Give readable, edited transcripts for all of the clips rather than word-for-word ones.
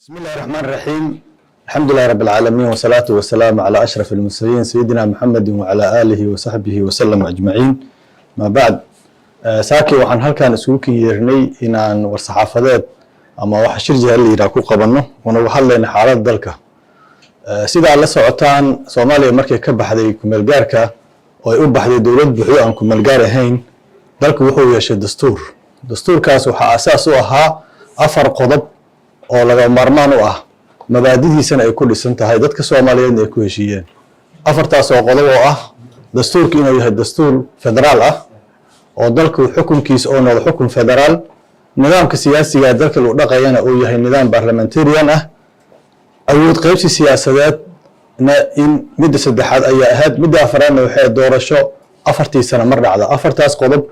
بسم الله الرحمن الرحيم، الحمد لله رب العالمين، والصلاة والسلام على أشرف المرسلين، سيدنا محمد وعلى آله وصحبه وسلم أجمعين، ما بعد. Saaki waxaan halkan isugu yeernay inaan war-saxaafadeed ama waxa shir jaraa'id la yidhaah ku qabanno oona uga hadlayna xaaladda dalka. Sidaa la socotaan, Soomaaliya markay ka baxday kumeelgaarka oo ay u baxday dowlad buuxdo aan kumeelgaar ahayn, dalku wuxuu yeeshay dastuur. Dastuurkaas waxaa asaas u ahaa afar qodob oo laga maarmaan u ah, mabaadidiisana ay ku dhisan tahay, dadka Soomaaliyeedna ay ku heshiiyeen. Afartaas oo qodob oo ah dastuurku inuu yahay dastuur federaal ah oo dalku xukunkiisa oo noqdo xukun federaal, nidaamka siyaasiga dalka lagu dhaqayana uu yahay nidaam parliamentarian ah, awood qaybsi siyaasadeed na in midda saddexaad ayaa ahayd. Midda afraadna waxay doorasho 4-tii sano mar dhacda. Afartaas qodob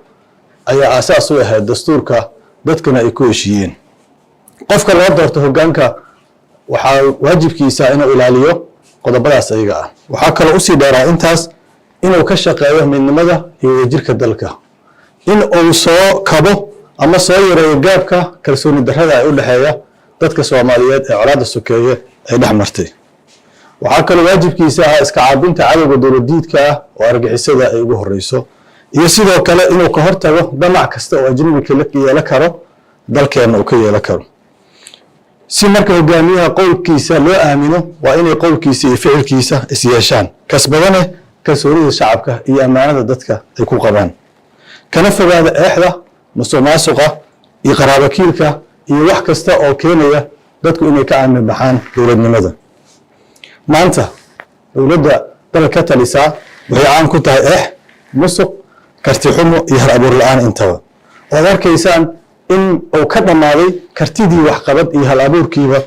ayaa aasaas u ahayd dastuurka, dadkana ay ku heshiiyeen. Qofka loo doorto hoggaanka waxaa waajibkiisa inuu ilaaliyo qodobadaas ayaga ah. Waxaa kaloo usii dheeraa intaas inuu ka shaqeeyo midnimada iyo wadajirka dalka, in uu soo kabo ama soo yareeyo gaabka kalsooni darrada ee u dhexeeya dadka Soomaaliyeed ee colaadda sokeeye ay dhex martay. Waxaa kaloo waajibkiisa ahaa iska caabinta cadowga dowladiidka ah oo argixisada ay ugu horeyso, iyo sidoo kale inuu ka hortago damac kasta oo ajnabi kala yeelan karo dalkeenna uu ka yeelan karo. Si marka hogaamiyaha qowlkiisa loo aamino, waa inay qowlkiisa iyo ficilkiisa is yeeshaan, kasbadane kalsoonida shacabka iyo ammaanada dadka ay ku qabaan, kana fogaada eexda, musuqmaasuqa iyo qaraabakiilka iyo wax kasta oo keenaya dadku inay ka aamin baxaan dowladnimada. Maanta dowladda dalka ka talisaa waxay caan ku tahay eex, musuq, karti xumo iyo hal abuur la-aan intaba, ood arkaysaan in uu ka dhammaaday kartidii waxqabad iyo hal abuurkiiba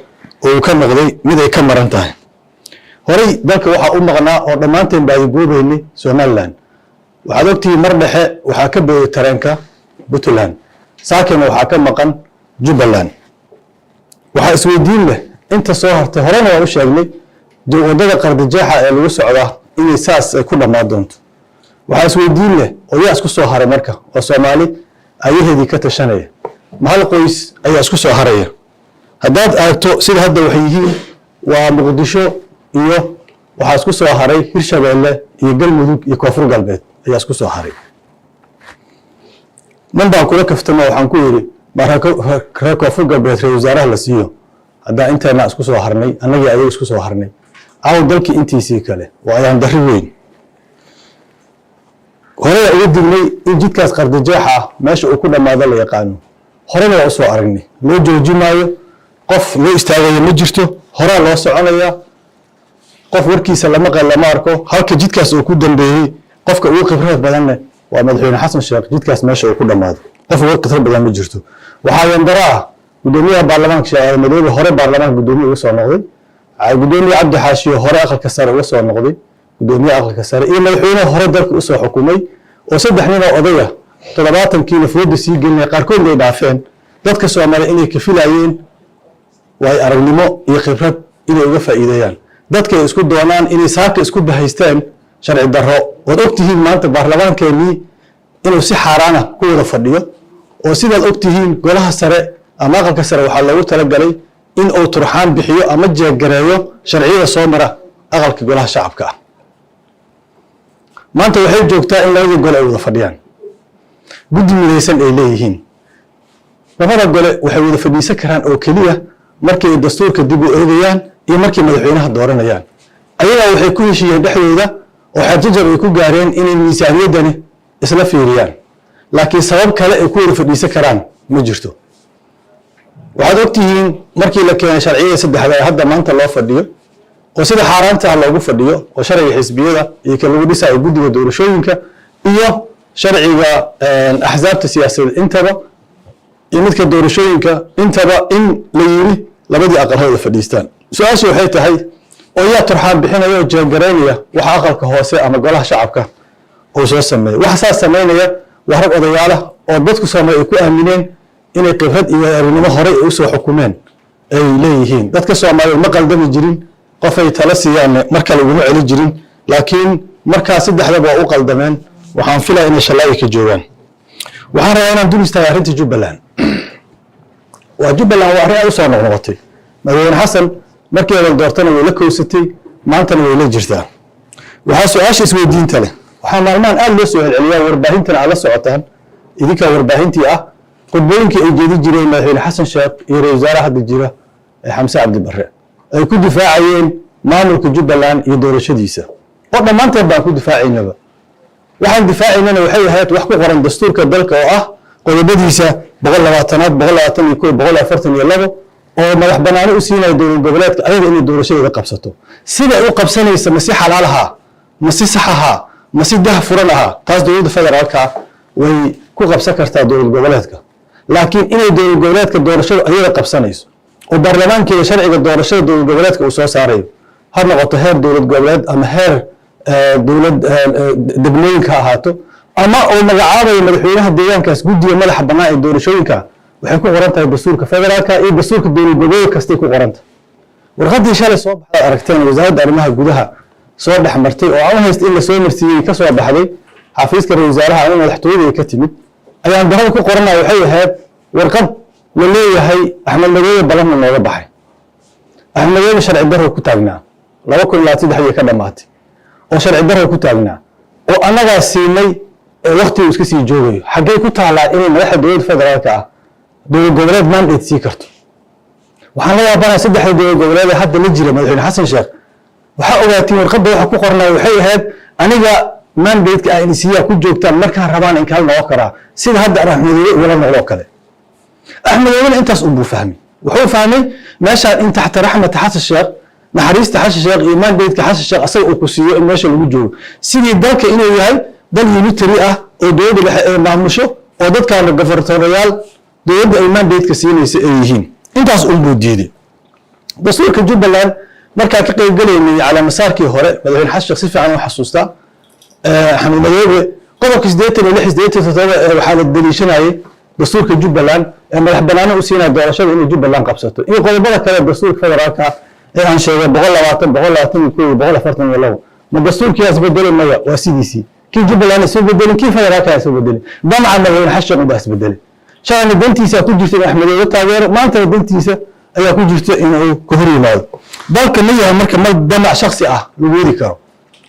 oo uu ka noqday mid ay ka maran tahay. Horey dalka waxaa u maqnaa oo dhammaanteen baadigoobeynay Somaliland. Waxaad ogtihiin, mar dhexe waxaa ka booday tareenka Puntland, saakina waxaa ka maqan Jubbaland. Waxaa isweydiin leh inta soo hartay. Horena waa u sheegnay waddada qardajeexa ee lagu socdaa inay saas ay ku dhammaan doonto. Waxaa isweydiin leh oo yaa isku soo haray marka oo Soomaali ayaheedii ka tashanaya? Ma hal qoys ayaa isku soo haraya? Haddaad aragto sida hadda waxay yihiin, waa Muqdisho iyo waxaa isku soo haray Hirshabeelle iyo Galmudug iyo Koonfur Galbeed ayaa isku soo haray. Nin baan kula kaftamo, waxaan ku yidhi, ma reer Koonfur Galbeed reer wasaaraha la siiyo? Haddaa inteena isku soo harnay, annagii ayaga isku soo harnay, aw dalkii intiisii kale? Waa ayaan darri weyn. Horena uga dignay in jidkaas qardajeexa ah meesha uu ku dhammaado la yaqaano. Horena waa usoo aragnay. Loo jooji maayo, qof loo istaagayo ma jirto, horaa loo soconayaa. Qof warkiisa lama qal lama arko halka jidkaas uu ku dambeeyey. Qofka ugu khibrad badanne waa Madaxweyne Xasan Sheekh. Jidkaas meesha uu ku dhammaado qof uga khibrad badan ma jirto. Waxaa yandara ah gudoomiyaha baarlamaanka, Sheekh Aadan Madoobe, hore baarlamaanka gudoomiye uga soo noqday, gudoomiye Cabdi Xaashiyo, hore aqalka sare uga soo noqday gudoomiyaha aqalka sare, iyo madaxweynaha hore dalka usoo xukumay, oo saddex nin oo odaya 70-kiina fooda sii gelinaya, qaarkoodna ay dhaafeen, dadka Soomaaliya inay ka filayeen waayo aragnimo iyo khibrad inay uga faa'iideeyaan dadka ay isku doonaan inay saaka isku bahaysteen sharci darro. Waad ogtihiin maanta baarlamaankeenii inuu si xaaraana ku wada fadhiyo, oo sidaad ogtihiin golaha sare ama aqalka sare waxaa loogu talagalay in uu turxaan bixiyo ama jeegareeyo sharciyada soo mara aqalka golaha shacabka ah. Maanta waxay joogtaa in labadii gole ay wada fadhiyaan, guddi midaysan ay leeyihiin. Labada gole waxay wada fadhiisan karaan oo keliya markii ay dastuurka dib u eegayaan iyo markay madaxweynaha dooranayaan. Ayagaa waxay ku heshiiyeen dhexdooda oo xarjajab ay ku gaareen inay miisaaniyaddani isla fiiriyaan, laakiin sabab kale ay ku wada fadhiisan karaan ma jirto. Waxaad ogtihiin markii la keenay sharciyada saddexda ee hadda maanta loo fadhiyo oo sida xaaraanta ah loogu fadhiyo, oo sharciga xisbiyada iyo ka lagu dhisayo guddiga doorashooyinka iyo sharciga axsaabta siyaasadeed intaba iyo midka doorashooyinka intaba, in la yiri labadii aqal ha wada fadhiistaan. Su-aasha waxay tahay, oo yaa turxaan bixinaya oo jeegaraynaya waxa aqalka hoose ama golaha shacabka uu soo sameeya? Waxa saas samaynaya waa rag odayaalah oo dadku Soomaali ay ku aamineen inay khibrad iyo aragnimo horey ay usoo xukumeen ay leeyihiin. Dadka Soomaaliyeed ma qaldami jirin, qofay tala siiyaanne mar kale uguma celin jirin, laakiin markaa saddexdaba waa u qaldameen. Waxaan filaya inay shalaayi ka joogaan. Waxaan rabaa inaan dul istaaga arrinta Jubbaland. Waa Jubbaland, waa arrin aad usoo noqnoqotay. Madaxweyne Xasan markii la doortana way la kowsatay, maantana way la jirtaa. Waxaa su-aasha isweydiinta leh, waxaa maalmahan aada loo soo celceliyaa, warbaahintana aad la socotaan, idinkaa warbaahintii ah, khudbooyinkii ay jeedi jireen Madaxweyne Xasan Sheekh iyo ra-isul wasaaraha hadda jira ee Xamse Cabdi Barre ay ku difaacayeen maamulka Jubbaland iyo doorashadiisa, oo dhammaanteed baan ku difaacaynaba. Waxaan difaacaynana waxay ahayd wax ku qoran dastuurka dalka oo ah qodobadiisa 120aad, 121, 142, oo madax banaani u siinaya dowlad goboleedka ayaga inay doorashadeeda qabsato. Sida ay u qabsanaysa, ma si xalaal ahaa, ma si sax ahaa, ma si dah furan ahaa, taas dowladda federaalka way ku qabsan kartaa dowlad goboleedka. Laakiin inay dowlad goboleedka doorashadu ayaga qabsanayso oo baarlamaankeeda sharciga doorashada dowlad goboleedka uu soo saarayo, ha noqoto heer dowlad goboleed ama heer dowlad degmooyinka ha ahaato, ama uu magacaabayo madaxweynaha deegaankaas guddiga madaxa bannaan ee doorashooyinka, waxay ku qoran tahay dastuurka federaalka iyo dastuurka dowlad goboleed kastay ku qoran tahay. Warqaddii shalay soo baxday, aragteen, Wasaaradda Arrimaha Gudaha soo dhex martay oo aan u haysta in lasoo marsiiyey, ka soo baxday xafiiska ra-isul wasaaraha ama madaxtooyada ay ka timid, ayaan darada ku qoranaya. Waxay ahayd warqad la leeyahay Axmed Madoobe ballanna nooga baxay. Axmed Madoobe sharci darro ku taagnaa, 2023dii ka dhamaatay oo sharci darro ku taagnaa oo annagaa siinay waktigu iska sii joogayo. Xaggee ku taalaa inay madaxda dowladda federaalka ah dowlad goboleed mandate sii karto? Waxaan la yaabanaya saddexda dowlad goboleed ee hadda la jira Madaxweyne Xasan Sheekh. Waxaa ogaatiin warqadda waxa ku qornaa waxay ahayd: aniga mandate-ka ah in siiyaa ku joogtaan, markaan rabaan in kala noqon karaa, sida hadda aan Axmedoobe ugala noqdoo kale. Axmedoobena intaas unbuu fahmay. Wuxuu fahmay meeshaan in taxta raxmata Xasan Sheekh, naxariista Xasan Sheekh iyo mandate-ka Xasan Sheekh asaga uu ku siiyo in meesha lagu joogo, sidii dalka inuu yahay dal unitary ah oo dowladda dhexe ay maamusho oo dadkaana governatoriyaal dowladda ay mandate-ka siinaysa ay yihiin. Intaas unbuu diiday. Dastuurka Jubbaland markaa ka qaybgelaynay calaamasaarkii hore, Madaxweyne Xasan Sheekh si fiican u xasuustaa, Axmed Madoobe, qodobka 86, 87 ee waxaa la daliishanayay dastuurka Jubbaland ee madax banaano u siinaya doorashada inay Jubbaland qabsato, iyo qodobada kale dastuurka federaalka ee aan sheegay, 120, 121 iyo 142. Ma dastuurkiyaa isbedelay? Maya, waa sidiisii. Kii Jubbaland isma bedelin, kii federaalka isma bedelin. Damaca Madaxweyne Xasan Sheekh unbaa isbedelay. Shalayna dantiisa ku jirta in Axmedoobe taageero, maantana dantiisa ayaa ku jirta inuu ka hor yimaado. Dalka ma yahay marka mal damac shaksi ah lagu wadi karo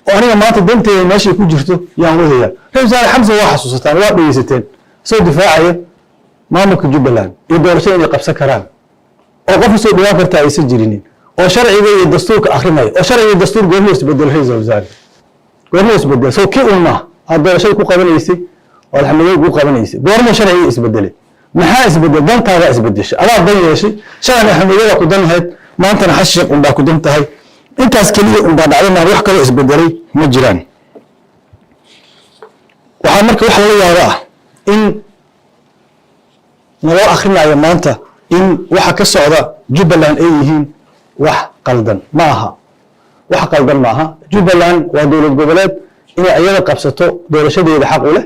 oo aniga maanta danteeda meeshay ku jirto yaan wadaya? Ra-isul wasaare Xamse waa xasuusataan, waa dhegeysateen soo difaacaya maamulka Jubbaland iyo doorashada inay qabsan karaan oo qof usoo dhawaan kartaa aysan jirinin, oo sharciga iyo dastuurka akrinaya, oo sharciga iyo dastuur goormuu isbedel? Ra-isul wasaare, goormuu isbedel? Soo kii un maaha aad doorashada ku qabanaysay oo Axmedoobe ku qabanaysay? Goormuu sharciga isbedelay? Maxaa isbedel? Dantaadaa isbedeshay, adaa dan yeeshay. Shalayna Axmedoobe ku dan lahayd, maantana Xasan Sheekh unbaa ku dan tahay. Intaas keliya unbaa dhacday maan, wax kaloo isbedelay ma jiraan. Waxaa marka wax laga yaabo ah in naloo akhrinayo maanta in waxa ka socda Jubbaland ay yihiin wax qaldan. Ma aha, wax qaldan ma aha. Jubbaland waa dowlad goboleed inay ayaga qabsato doorashadeeda xaq u leh,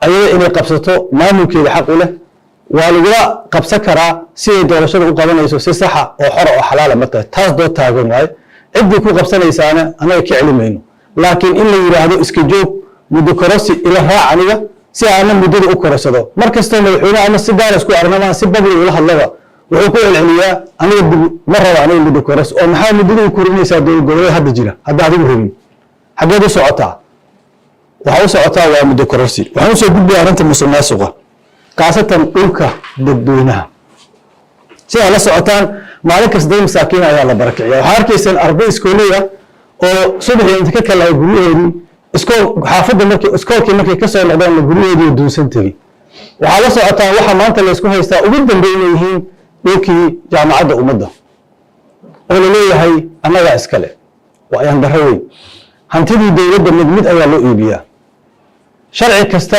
ayaga inay qabsato maamulkeeda xaq u leh. Waa lagula qabsan karaa siday doorashada u qabanayso, si saxa oo xora oo xalaala ma tahay, taas dood taagan waaye. Ciddii ku qabsanaysaana anaga ka celi mayno. Laakiin in la yidhaahdo iska joog, muddo korosi ila raac aniga si aana muddada u korosado, mar kastoo madaxweyne ama si gaar isku arnama si public ula hadlaba, wuxuu ku celceliyaa: aniga dib ma rabo, aniga muddo koros. Oo maxaa muddada u korinaysaa dowlad goboleed hadda jira hadda adigu rabin? Xaggeed u socotaa? Waxaa u socotaa waa muddo kororsi. Waxaan usoo gudbaya arrinta musuq maasuqa, khaasatan dhulka dadweynaha. Sidaa la socotaan, maalin kasta dad masaakiin ayaa la barakiciya. Waxaa arkaysaan arday iskooley ah oo subaxii inta ka kalahay guryahoodii iskool, xaafadda markii iskoolkii markay kasoo noqdeen guryahoodii duunsan tegey. Waxaa la socotaan waxa maanta laysku haystaa ugu dambeey inay yihiin dhulkii Jaamacadda Ummadda oo laleeyahay annagaa iskale. Waa ayaan darro weyn. Hantidii dowladda mid mid ayaa loo iibiyaa. Sharci kasta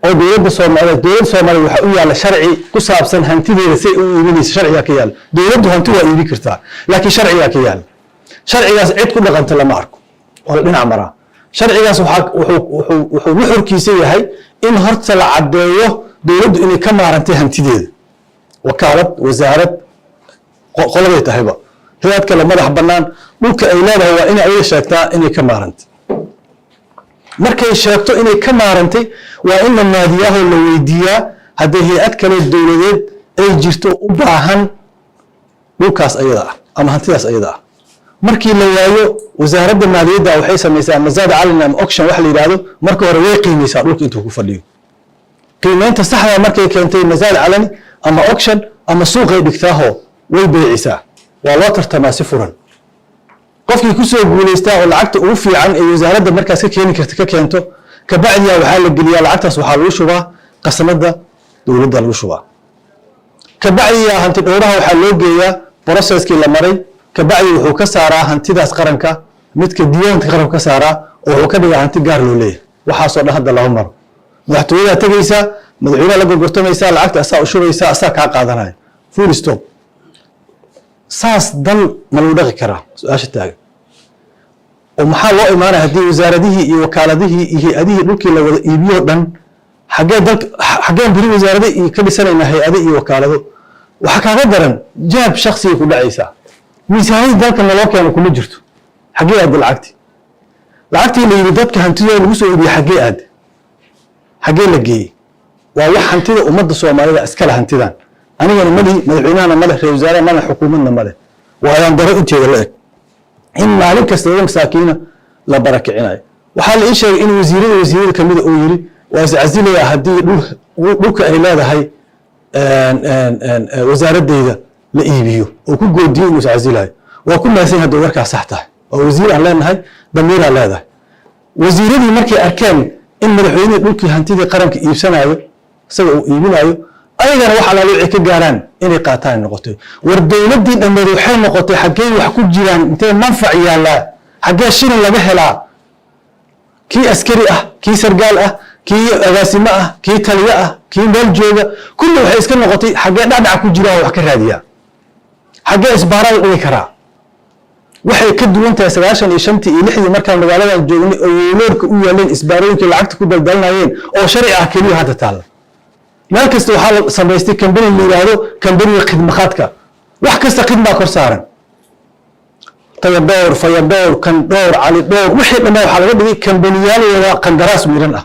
oo dowladda Soomaaliyeed, dowladda Soomaaliyeed waxaa u yaalla sharci ku saabsan hantideeda say u iibinaysa. Sharcigaa ka yaalla. Dowladdu hanti waa iibi kartaa, laakiin sharcigaa ka yaalla. Sharcigaas cid ku dhaqanta lama arko, waa la dhinac maraa. Sharcigaas waxaa wuxuu nuxurkiisa yahay in horta la caddeeyo dowladdu inay ka maarantay hantideeda, wakaalad, wasaarad, qoladay tahayba, hay-ad kale madax bannaan, dhulka ay leedahay waa inay ayaga sheegtaa inay ka maarantay. Markay sheegto inay ka maarantay, waa in la naadiyaahoo la weydiiyaa hadday hay-ad kale dowladeed ay jirto u baahan. Dhulkaas ayada ah ama hantidaas ayada ah markii la waayo, Wasaaradda Maaliyadda waxay samaysaa mazaad calani ama auction wax la yidhaahdo. Marka hore way qiimeysaa dhulka intuu ku fadhiyo. Qiimeynta saxda markay keentay, mazaad calani ama auction ama suuqay dhigtaaho way beecisaa. Waa loo tartamaa si furan. Qofkii kusoo guulaystaa oo lacagta ugu fiican ee wasaaradda markaas ka keeni karta ka keento, kabacdiya waxaa la geliyaa lacagtaas, waxaa lagu shubaa qasnada dowladda lagu shubaa. Kabacdiya hanti dhowraha waxaa loo geeyaa processkii la maray. Kabacdi wuxuu ka saaraa hantidaas qaranka, midka diiwaanka qaranka ka saaraa oo wuxuu ka dhigaa hanti gaar loo leeyahay. Waxaasoo dhan hadda lama maro. Madaxtooyadaa tegeysaa, madaxweynaha la gorgortamaysaa, lacagta asaa u shubaysaa, asaa kaa qaadanaya, full stop. Saas dal ma lagu dhaqi karaa? Su-aasha taagan oo maxaa loo imaanaya haddii wasaaradihii iyo wakaaladihii iyo hay-adihii dhulkii la wada iibiyo dhan? Xaggee dalka, xaggeen beri wasaarado iyo ka dhisanaynaa, hay-ado iyo wakaalado? Waxaa kaaga daran, jaab shaksiga ku dhacaysaa. Miisaaniyada dalka naloo keeno kuma jirto. Xaggee aada lacagtii? Lacagtii la yidhi dadka hantidooda lagu soo iibiye xaggee aada? Xaggee la geeyey? Waa wax hantida ummadda Soomaalida iskale. Hantidan anigana malihi, madaxweynahana male, ra-isul wasaaraha male, xukuumadna male. Waa ayaan daro inteeda la eg in maalin kasta dad masaakiina la barakicinayo. Waxaa la ii sheegay in wasiirada kamida uu yiri: "Waa iscasilayaa haddii dhulka ay leedahay wasaaradeyda la iibiyo," oo ku goodiyo inuu iscasilayo. Waa ku mahadsan hadduu warkaas sax tahay. Waa wasiir aan leenahay, damiiraa leedahay. Wasiiradii markay arkeen in madaxweynihii dhulkii hantidii qaranka iibsanayo, isaga uu iibinayo, ayagana wax alaale waxay ka gaaraan inay qaataan ay noqotay. War dowladdii dhammeed waxay noqotay xaggee wax ku jiraan, intee manfac yaallaa, xaggee shilin laga helaa? Kii askari ah, kii sargaal ah, kii agaasimo ah, kii taliyo ah, kii meel jooga, kulli waxay iska noqotay xaggee dhacdhaca ku jiraa, wax ka raadiyaa, xaggee isbaara la dhigi karaa. Waxay ka duwan tahay 95-tii iyo 6-dii markaan magaaladan joognay oo loorka u yaaleen isbaarooyinkii lacagta ku daldalanayeen oo sharci ah keliya hadda taalla. Meel kasta waxaa la samaystay kambani la yidhaahdo kambaniga khidmaqaadka. Wax kasta khidmaa kor saaran: taya dhowr, faya dhowr, kan dhowr, cali dhowr, wixii dhammaa waxaa laga dhigay kambaniyaal wada qandaraas miran ah.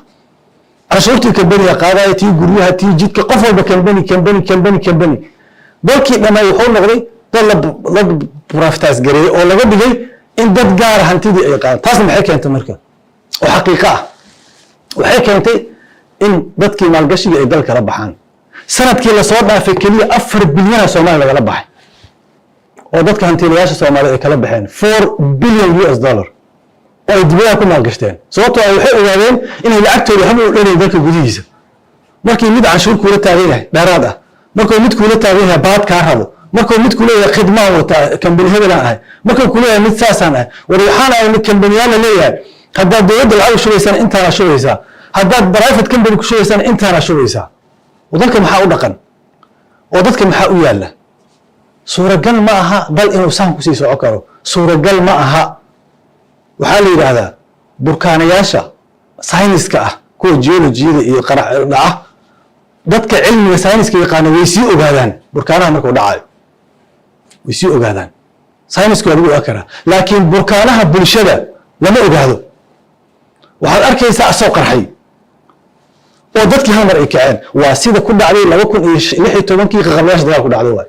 Canshuurtii kambaniga qaadaya, tii guryaha, tii jidka, qof walba kambani, kambani, kambani, kambani. Dalkii dhammaa wuxuu noqday dad la privatize gareeyey oo laga dhigay in dad gaara hantidii ay qaadaan. Taasna maxay keentay marka oo xaqiiqo ah? Waxay keentay in dadkii maalgashiga ay dalka kala baxaan. Sanadkii lasoo dhaafay keliya 4 bilyana Soomaaliya lagala baxay oo dadka hantiilayaasha Soomaaliya ay kala baxeen, $4 billion US oo ay dibadaha ku maalgashteen, sababtoo ah waxay ogaadeen inay lacagtooda waxba u dhanayn dalka gudihiisa. Markii mid canshuur kuula taagan yahay dheeraad ah, markuu mid kuula taagan yahay baad kaa rabo, markuu mid kuleeyahay khidmaan wataa, kambani hebelaan ahay, markuu kuleeyahay mid saasaan ahay. War waxaan ahay mid kambaniyaal la leeyahay. Haddaad dowladda lacag shubaysana intaana shubaysaa, haddaad private company ku shubaysana intaana shubaysaa. Oo dalka maxaa u dhaqan? Oo dadka maxaa u yaalla? Suuragal ma aha dal inuu saan kusii soco karo, suuragal ma aha. Waxaa la yidhaahdaa burkaanayaasha sayniska ah, kuwa geologiyada iyo qarax dhaca, dadka cilmiga sayniska yaqaana way sii ogaadaan burkaanaha markuu dhacayo, way sii ogaadaan. Sayniska waa lagu ogaan karaa, laakiin burkaanaha bulshada lama ogaado. Waxaad arkaysaa asoo qarxay oo dadkii hal mar ay kaceen. Waa sida ku dhacday 2016-kii qaqablayaasha dagaal ku dhacday. Waay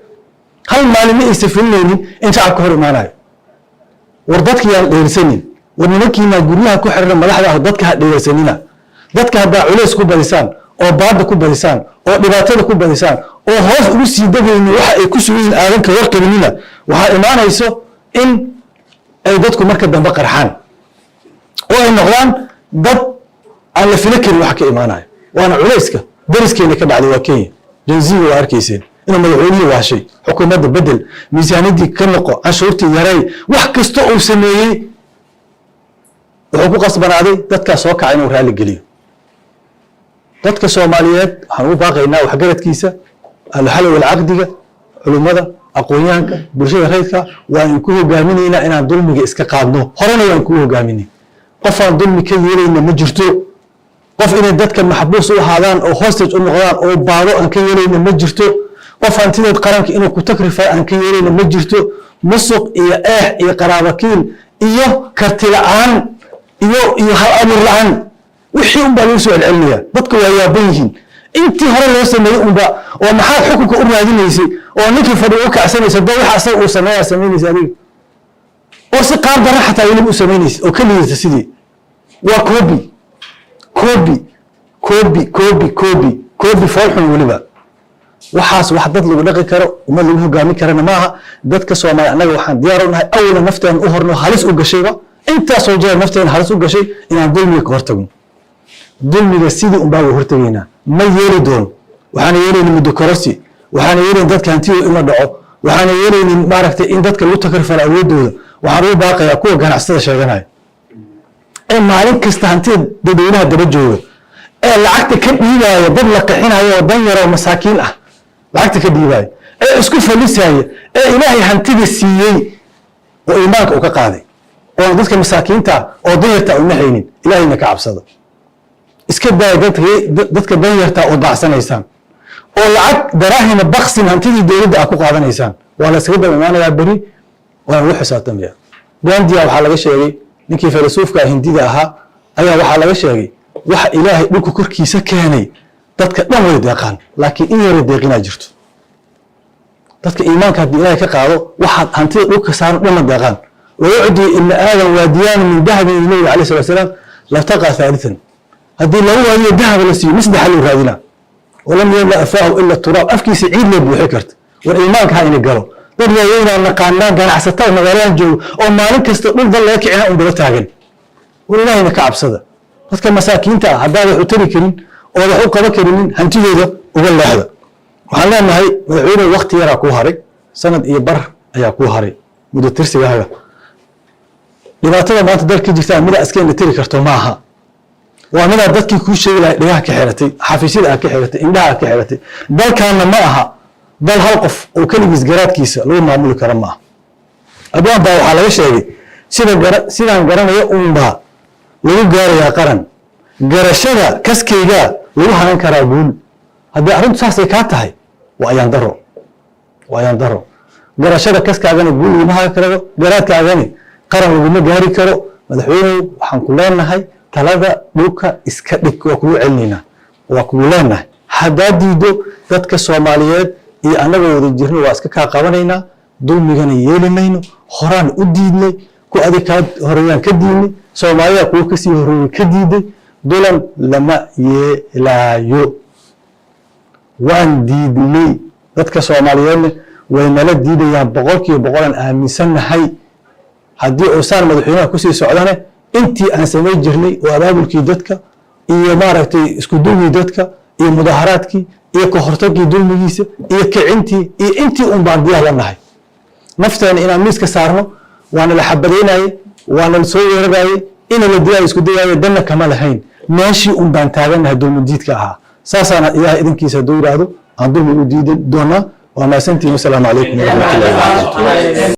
hal maalin ma aysa filinaynin in shacabka hor imaanayo. War dadka yaan dheelsanin. War nimankiina guryaha ku xiran, madaxda ah, dadka ha dheelsanina. Dadka haddaa culays ku badisaan oo baada ku badisaan oo dhibaatada ku badisaan oo hoos ugu sii degaynin waxa ay ku sugan yihiin aadan ka warqabinina, waxaa imaanayso in ay dadku marka dambe qarxaan oo ay noqdaan dad aan la filo karin waxa ka imaanayo. Waana culayska dariskeena ka dhacday, waa Kenya. Gen Z-ga waa arkayseen inuu madaxweynihii waashay, xukuumadda bedel, miisaaniyaddii ka noqo, canshuurtii yaray, wax kasta uu sameeyey wuxuu ku qasbanaaday dadkaas soo kaca inuu raalli geliyo. Dadka Soomaaliyeed waxaan ugu baaqaynaa, waxgaradkiisa, ahluxal walcaqdiga, culummada, aqoon-yahanka, bulshada rayidka, waan ku hogaaminaynaa inaan dulmiga iska qaadno. Horena waan ku hogaaminay. Qofaan dulmi ka yeelayna ma jirto. Qof inay dadka maxbuus u ahaadaan oo hostage u noqdaan oo baado aan ka yeelayna ma jirto. Qof hantideed qaranka inuu ku takrifay aan ka yeelayna ma jirto. Musuq iyo eex iyo qaraabakiil iyo karti la-aan iyo hal abuur la-aan, wixii unbaa lagu soo celcelinaya. Dadka waa yaaban yihiin intii hore loo sameeyey unba. Oo maxaad xukunka u raadinaysay? Oo ninkii fadhi u kacsanaysa da waxa asaga uu sameeyaa samaynaysa adiga, oo si qaab daran xataa weliba u samaynaysa oo ka liidata. Sidii waa copy, copy, copy, copy, copy, copy foolxun weliba. Waxaas wax dad lagu dhaqi karo, ummad lagu hogaami karana maaha. Dadka Soomaaliya, annaga waxaan diyaar u nahay awla nafteena u horno, halis u gashayba intaasoo jeer nafteena halis u gashay, inaan dulmiga ka hortagno. Dulmiga sidii un baa hortegaynaa. Ma yeeli doono. Waxaana yeelaynin muddo kororsi, waxaana yeelaynin dadka hantidooda in la dhaco, waxaana yeelaynin maaragtay in dadka lagu takrifalo awoodooda. Waxaan ugu baaqayaa kuwa ganacsatada sheeganaya ee maalin kasta hantida dadweynaha daba jooga, ee lacagta ka dhiibaya dad la qixinayo oo dan yar oo masaakiin ah lacagta ka dhiibaya, ee isku falisaya, ee Ilaahay hantida siiyey oo iimaanka uu ka qaaday, oona dadka masaakiinta oo danyarta u naxaynin. Ilaahayna ka cabsada. Iska daaya dadka danyarta oo daacsanaysaan oo lacag daraahima baksin hantidii dowladda aad ku qaadanaysaan. Waa la iskaga daba imaanayaa beri, waana lagu xisaabtamaya. Gandia waxaa laga sheegay, ninkii filasuufka Hindida ahaa ayaa waxaa laga sheegay, waxa Ilaahay dhulka korkiisa keenay dadka dhan way deeqaan, laakiin in yara deeqinaa jirto. Dadka iimaanka haddii Ilaahay ka qaado, waxaad hantida dhulka saaran dhan ma deeqaan. ويعطي ابن آدم واديان من ذهب, النبي عليه الصلاة والسلام, لابتغى ثالثا. Haddii laba waadiyo dahab la siiyo, mid saddexaad loo raadinaa. ولم يملأ فاه إلا التراب, afkiisa ciid loo buuxi karta. War iimaanka ha ina galo. Dad waaweynaa naqaanaa, ganacsatada magaaladan joogo oo maalin kasta dhul dal laga kicina un daba taagan. War Ilaahayna ka cabsada. Dadka masaakiinta ah haddaad wax u tari karin oo wax u qaban karinin, hantidooda uga leexda. Waxaan leenahay, madaxweyne, wakti yaraa kuu haray, sanad iyo bar ayaa kuu haray muddo tirsigaaga. Dhibaatada maanta dalka jirtaa midaa iska indha tiri karto maaha. Waa midaad dadkii kuu sheegi lahay dhegaha ka xiratay, xafiisyada aad ka xiratay, indhaha aad ka xiratay. Dalkaana ma aha dal hal qof oo keligiis garaadkiisa lagu maamuli karo, ma aha. Abwaan baa waxaa laga sheegay, sida gara sidaan garanayo uunbaa lagu gaarayaa qaran, garashada kaskaygaa lagu hanan karaa guul. Haddii arrintu saasay kaa tahay, waa ayaan daro, waa ayaan daro. Garashada kaskaagana guul laguma hagan karo, garaadkaagani qaran laguma gaari karo. Madaxweynew, waxaan ku leenahay talada dhulka iska dhig. Waa kugu celinaynaa, waa kugu leenahay. Haddaad diido, dadka Soomaaliyeed iyo annagoo wada jirno waa iska kaa qabanaynaa. Dulmigana yeeli mayno. Horaan u diidnay, ku adig kaa horeeyaan ka diidnay, Soomaalida kuwa kasii horeeyey ka diiday. Dulan lama yeelaayo, waan diidnay. Dadka Soomaaliyeedna way nala diidayaan, 100%aan aaminsannahay. Haddii uusaan madaxweynaha kusii socdane, intii aan samayn jirnay oo abaabulkii dadka iyo maaragtay isku duwii dadka iyo mudaharaadkii iyo ka hortagii dulmigiisa iyo kicintii iyo intii un baan diyaar la nahay nafteena inaan miiska saarno. Waana la xabadaynaye, waana la soo weeraraye, ina la dilaayo isku dayaayo, danna kama lahayn. Meeshii un baan taagannahay dulmi diidka ahaa. Saasaana Ilaah idinkiisa hadduu yidhaahdo aan dulmi u diidi doonaa. Waa mahadsantihin. Wasalaamu calaykum waraxmatullahi wabarakatu.